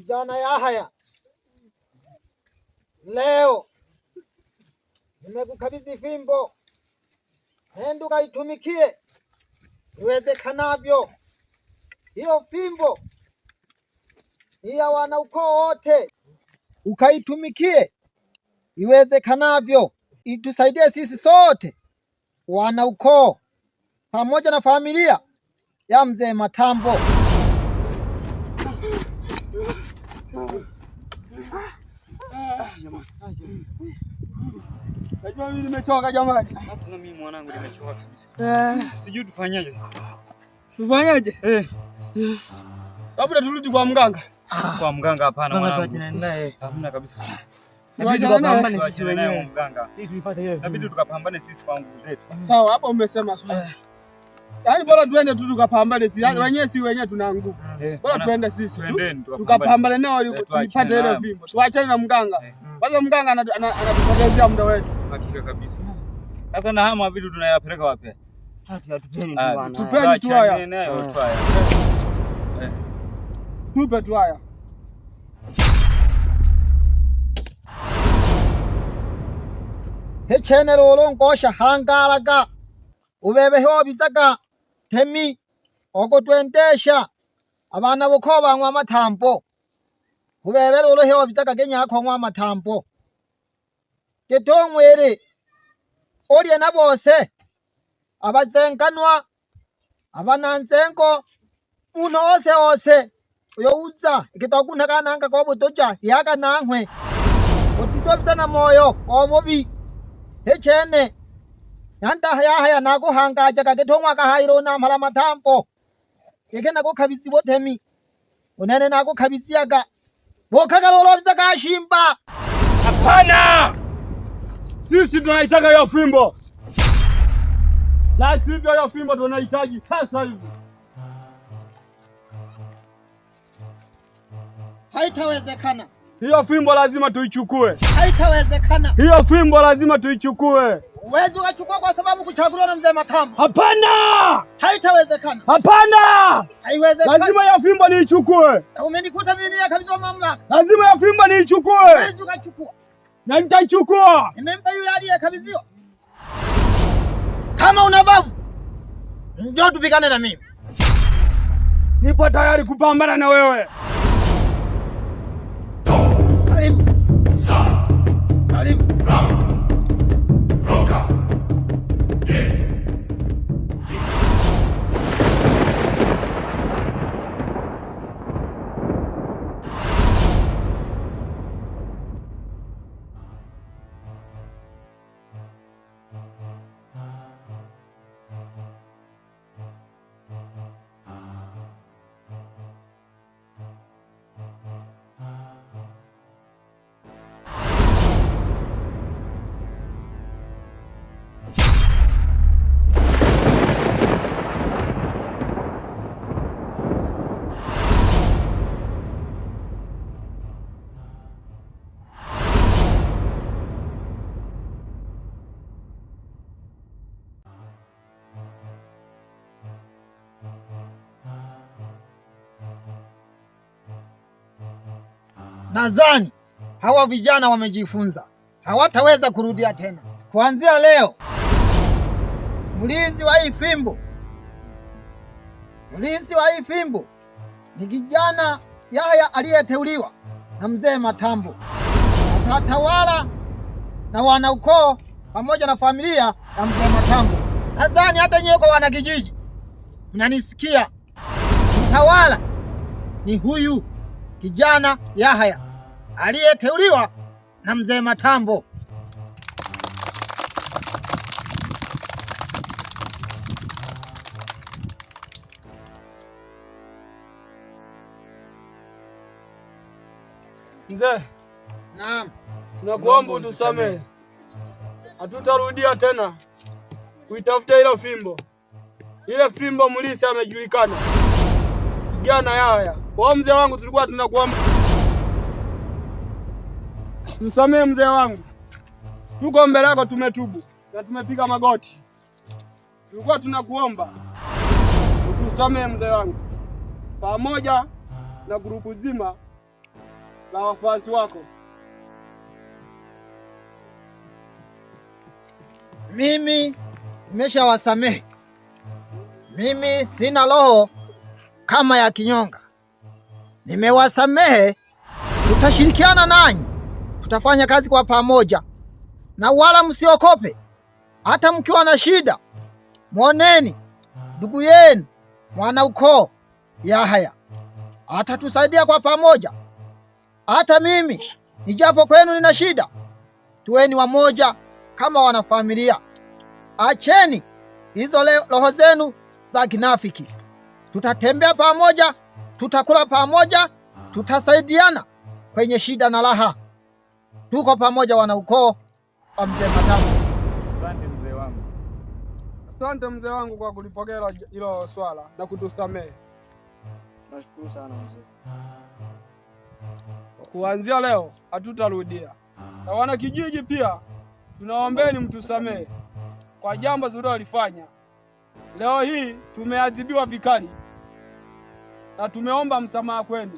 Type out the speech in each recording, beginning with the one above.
Kijana Yahaya, leo nimekukabidhi fimbo, nenda ukaitumikie iwezekanavyo. Hiyo fimbo ni ya wanaukoo wote, ukaitumikie iwezekanavyo, itusaidie sisi sote wanaukoo pamoja na familia ya mzee Matambo. Najua mimi nimechoka jamani. Hata mimi mwanangu nimechoka kabisa. Eh. Sijui tufanyaje. Tufanyaje? Eh. Labda turudi kwa mganga. Kwa mganga hapana mwanangu. Tuachane Hamna kabisa. Tuachane naye. sisi Tuachane naye wenyewe. mganga. Ili tuipate ile. Inabidi tukapambane sisi kwa nguvu zetu. Sawa, hapo umesema sawa. Yaani bora tuende tu tukapambane sisi. Wenyewe si wenyewe tuna nguvu. Eh, Bora tuende sisi tu. Tuendeni tukapambane. Tukapambane nao ili Eh, tuachane tuipate ile nayo. fimbo. Tuachane na mganga. Eh. Kwanza mganga anatupotezea muda wetu. Hakika kabisa. Sasa na hama vitu tunayapeleka wapi? Tupeni tu Ah, bwana. Tupeni tu haya. Tuachane nayo tu haya. Eh. Tupe tu haya. Hechene lolo ngosha hangalaga ubebe hobizaga temi okutwendesha abana bukoo bang'wa matambo ubebe lolo hobizaga genyako ng'wa matambo gitong'wili ulye na bose abazenganwa abananzengo munhu ose ose uyo uza ikitokunhakananga kobutuja yaga nang'we utitobisa na moyo kobubi hechene nyanda yahaya nakuhangajaga gitong'wa kahayila unamhala matambo gike nakukabidhi butemi unene nakukabidhiaga bukakalola kashimba. Hapana! Sisi tunaitaka hiyo fimbo. La sivyo hiyo fimbo tunahitaji sasa hivi. Haitawezekana, Hiyo fimbo lazima tuichukue. haitawezekana. Hiyo fimbo lazima tuichukue. Uwezi ukachukua kwa sababu kuchaguliwa na mzee Matambo. Hapana! Haitawezekana, Hapana! haiwezekani. Lazima hiyo fimbo niichukue. Umenikuta mimi niyekabidhiwa mamlaka, Lazima hiyo fimbo niichukue. uwezi ukachukua. Na nitaichukua. Nimempa yule aliyekabidhiwa. Kama una bavu, njoo tupigane na mimi. Nipo tayari kupambana na wewe. Karibu. Karibu. Nadhani hawa vijana wamejifunza, hawataweza kurudia tena. Kuanzia leo, mlinzi wa hii fimbo, mlinzi wa hii fimbo ni kijana Yahya aliyeteuliwa na mzee Matambo. Atatawala na wanaukoo pamoja na familia ya mzee Matambo. Nadhani hata nyewe kwa wanakijiji mnanisikia, mtawala ni huyu kijana Yahya aliyeteuliwa na mzee Matambo. Mzee, Naam, tunakuomba utusamehe. Hatutarudia tena kuitafuta ile fimbo. Ile fimbo mlisi amejulikana. Kijana Yahya. Kwa mzee wangu tulikuwa tunakuomba tusamehe mzee wangu. Tuko mbele yako tumetubu na tumepiga magoti. Tulikuwa tunakuomba utusamehe mzee wangu, pamoja na grupu zima la wafuasi wako. Mimi nimeshawasamehe. Mimi sina roho kama ya kinyonga. Nimewasamehe, tutashirikiana nanyi, tutafanya kazi kwa pamoja, na wala msiokope. Hata mkiwa na shida, mwoneni ndugu yenu mwana ukoo Yahaya, atatusaidia kwa pamoja. Hata mimi nijapo kwenu nina shida, tuweni wamoja kama wanafamilia. Acheni hizo roho zenu za kinafiki. Tutatembea pamoja, tutakula pamoja, tutasaidiana kwenye shida na raha. Tuko pamoja, wanaukoo wa mzee Matambo. Asante mzee wangu. Asante mzee wangu kwa kulipokea hilo swala na kutusamehe. Nashukuru sana mzee. Kuanzia leo hatutarudia. Na wana kijiji pia tunaombeni mtusamehe kwa jambo tulilolifanya. Leo hii tumeadhibiwa vikali na tumeomba msamaha kwenu.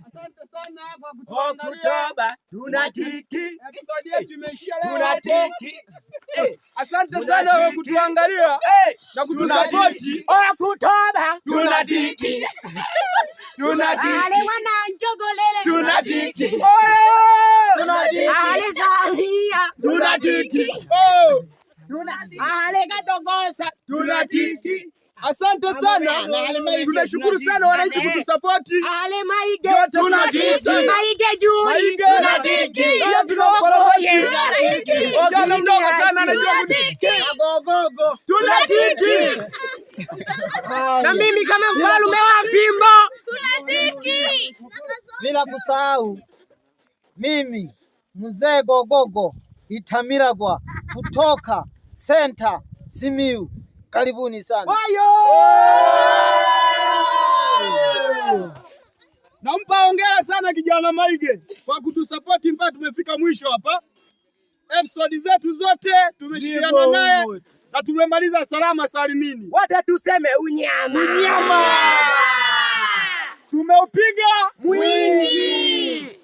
Asante sana kwa kutuangalia. Tunatiki. Episode yetu imeishia leo. Tunatiki. Asante sana kwa kutuangalia na kutusapoti. Okutoba Tunatiki. Tunatiki. ale wananjogolele Tunatiki. Tunatiki. ale Samia Tunatiki. Oh, ale Kadogosa Tunatiki. asante sana. Tunashukuru sana wananchi kutusapoti. ale Maige Yote tunatiki. Maige Juri Maige. Tunatiki. Pia tunamkarabati. Tunatiki. Kijana mdogo sana anajua Agogogo Tunatiki. na mimi kama mfalume wa fimbo Bila kusahau mimi mzee Gogogo Itamiragwa kutoka Senta Simiu. Karibuni sana. Nampa hongera sana kijana Maige kwa kutusapoti mpaka tumefika mwisho hapa. Episodi zetu zote tumeshirikiana naye na tumemaliza salama salimini. wote tuseme unyama Unyama tumeupiga mwingi.